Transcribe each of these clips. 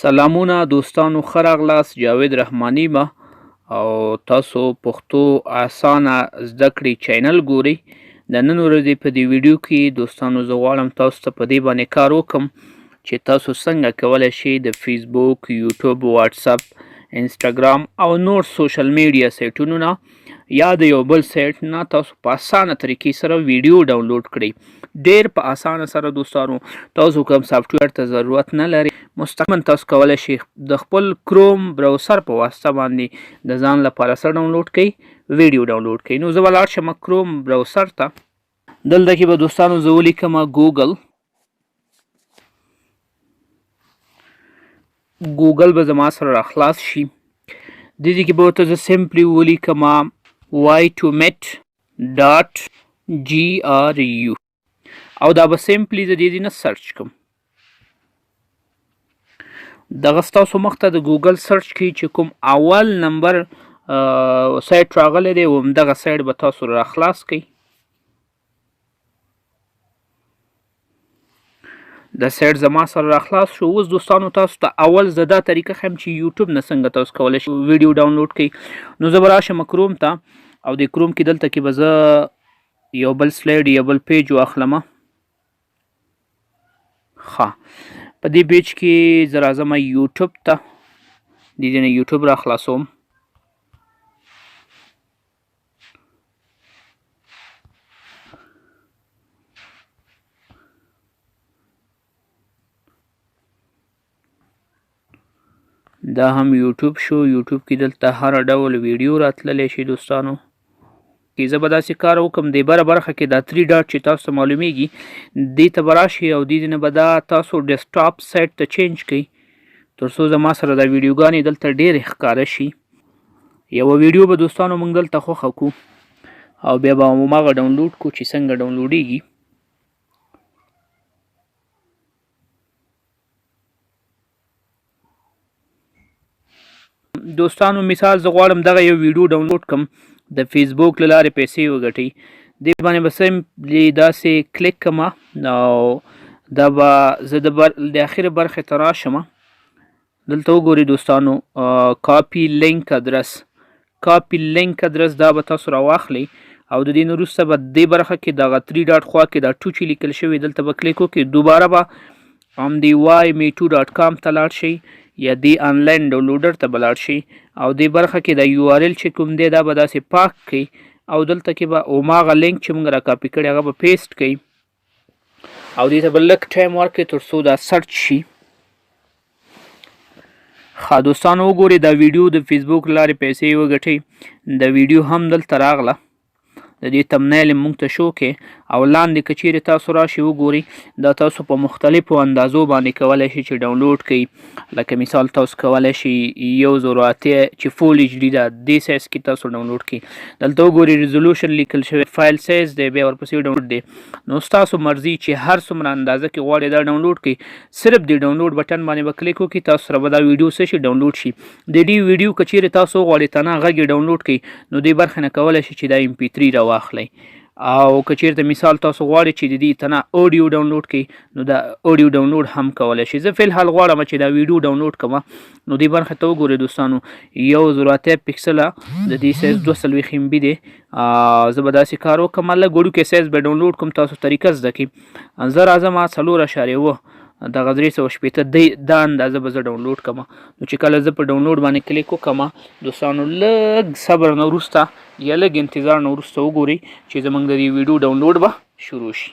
سلامونه دوستانو ښه راغلاست جاوید رحماني ما او تاسو پښتو اسانه زده کړې چینل ګورئ. د نن ورځې په دې ویډیو کې دوستانو زه غواړم تاسو ته په دې باندې کار وکم چې تاسو څنګه کولی شئ د فیسبوک، یوټیوب، واتساپ، انسټاګرام او نور سوشل میډیا سایټونو نه یا د یو بل سایټ نه تاسو په اسانه طریقې سره ویډیو ډاونلوډ کړئ. ډیر په اسانه سره دوستانو، تاسو کوم سافټویر ته ضرورت نه لرئ، مستقیما تاسو کولی شئ د خپل کروم براوسر په واسطه باندې د ځان لپاره څه ډاونلوډ کړئ، ویډیو ډاونلوډ کړئ. نو زه به لاړ شم کروم براوسر ته. دلته کې به دوستانو زه ولیکم ګوګل، ګوګل به زما سره راخلاص شي. دې ځای کې به ورته زه سمپلی ولیکم وای ټو میټ ډاټ جی آر یو او دا به سمپلی زه دې ځای نه سرچ کوم. دغه ستاسو مخ ته د ګوګل سرچ کې چې کوم اول نمبر سایټ راغلی دی، همدغه سایټ به تاسو راخلاص کړئ. د سایټ زما سره راخلاص شو. اوس دوستانو تاسو ته اول زه دا طریقه ښیم چې یوټیوب نه څنګه تاسو کولی شئ ویډیو ډاونلوډ کړئ. نو زه به راشم کروم ته او د کروم کې دلته کې به زه یو بل سلایډ یو بل پیج واخلم. ښه، په دې پیج کې زه راځم یوټیوب ته، دې ځای نه یوټیوب را خلاصوم. دا هم یوټیوب شو. یوټیوب کې دلته هر ډول ویډیو راتللی شي دوستانو. کې زه به داسې کار وکم، د بره برخه کې دا 3 ډاټ چې تاسو ته معلومیږي دې ته به راشي او دې نه به دا تاسو ډیسکټاپ سایټ ته چینج کړئ تر څو زما سره دا ویډیوګانې دلته ډېرې ښکاره شي. یوه ویډیو به دوستانو موږ دلته خوښه کو او بیا به هماغه ډاونلوډ کو چې څنګه ډاونلوډیږي. دوستانو مثال زه غواړم دغه یو ویډیو ډاونلوډ کم، د فیسبوک له لارې پیسې وګټي. دې باندې به سمپلی داسې کلیک کم او دا به زه د اخرې برخې ته راشم. دلته وګورئ دوستانو، کاپی لینک ادرس، کاپی لینک ادرس دا به تاسو راواخلئ او د دې نه وروسته به دې برخه کې دغه 3 ډاټ خوا کې دا ټو چې لیکل شوی دلته به کلیک وکړئ. دوباره به هم دی وای می ټو ډاټ کام ته لاړ شئ یا دی آنلاین ډاونلوډر ته به لاړ شئ او دې برخه کې دا یو آر ال چې کوم دی دا به داسې پاک کړئ او دلته کې به هماغه لینک چې موږ را کاپي کړی هغه به پیسټ کړئ او دې ته به لږ ټایم ورکړئ تر څو دا سرچ شي. ښه دوستانو وګورئ دا ویډیو د فیسبوک لارې پیسې وګټئ. دا ویډیو هم دلته راغله، د دې تمنیل موږ ته شو کې او لاندې که چیرې تاسو راشي وګورئ دا تاسو په مختلفو اندازو باندې کولی شئ چې ډاونلوډ کړئ. لکه مثال تاسو کولی شئ 1080 چې فول ایچ ډي ده دې سایز کې تاسو ډاونلوډ کړئ. دلته وګورئ ریزولوشن لیکل شوی، فایل سایز دی، بیا ورپسې ډاونلوډ دی. نو ستاسو مرضی چې هر څومره اندازه کې غواړئ دا ډاونلوډ کړئ. صرف د ډاونلوډ بټن باندې به کلیک وکړئ، تاسو سره به دا ویډیو څه شي ډاونلوډ شي. د دې ویډیو که چیرې تاسو وغواړئ تنها غږ یې ډاونلوډ کړئ نو دې برخې نه کولی شئ چې دا ایم پي 3 راواخلئ. او که چیرته مثال تاسو غواړئ چې د دې تنها اډیو ډاونلوډ کړئ نو دا اډیو ډاونلوډ هم کولی شئ. زه فلحال غواړم چې دا ویډیو ډاونلوډ کړم. نو دې برخې ته وګورئ دوستانو، 1080 پکسله د دې سایز 240 ایم بي دی. زه به داسې کار وکړم، لږ وړوکی سایز به ډاونلوډ کړم تاسو طریقه زده کړئ. زه راځم 4.7 دغه 360 دی دا اندازه به زه ډاونلوډ کړم. نو چې کله زه په ډاونلوډ باندې کلیک وکړم دوستانو، لږ صبر نه وروسته یا لږ انتظار نه وروسته وګورئ چې زموږ د دې ویډیو ډاونلوډ به شروع شي.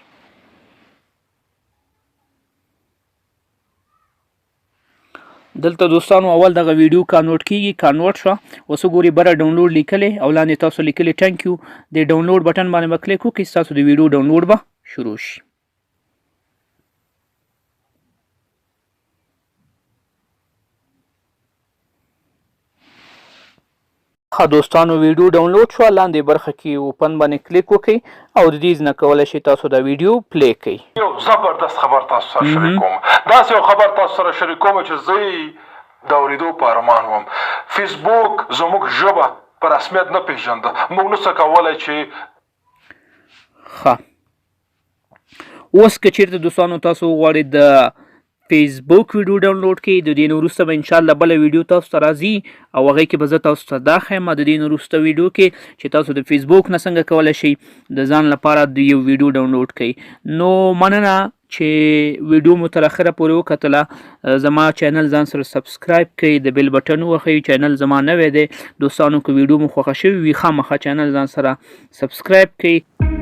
دلته دوستانو اول دغه ویډیو کانورټ کیږي، کانورټ شوه. اوس وګورئ بره ډاونلوډ لیکلی او لاندې تاسو لیکلی ټینک یو. د ډاونلوډ بټن باندې به کلیک وکړئ، ستاسو د ویډیو ډاونلوډ به شروع شي. ښه دوستانو ویډیو ډاونلوډ شوه، لاندې برخه کې اوپن باندې کلیک وکړئ او د دې نه کولی شئ تاسو دا ویډیو پلی کړئ. یو زبردست خبر تاسو سره شریکوم، داسې یو خبر تاسو سره شریکوم چې زه یې د اورېدو په ارمان وم. فیسبوک زموږ ژبه په رسمیت نه پېژنده، موږ نه څه کولی چې. ښه اوس که چیرته دوستانو تاسو وغواړئ د فیسبوک ویډیو ډاونلوډ کړئ. د دې نه وروسته به انشاءالله بله ویډیو تاسو ته راځي او هغې کې به زه تاسو ته دا ښیم د دې نه وروسته ویډیو کې چې تاسو د فیسبوک نه څنګه کولی شئ د ځان لپاره د یو ویډیو ډاونلوډ کړئ. نو مننه چې ویډیو مو تر اخره پورې وکتله. زما چینل ځان سره سبسکرایب کړئ، د بیل بټن ووهئ. چینل زما نوی دی دوستانو، که ویډیو مو خوښه شوې وي، خامخا چینل ځان سره سبسکرایب کړئ.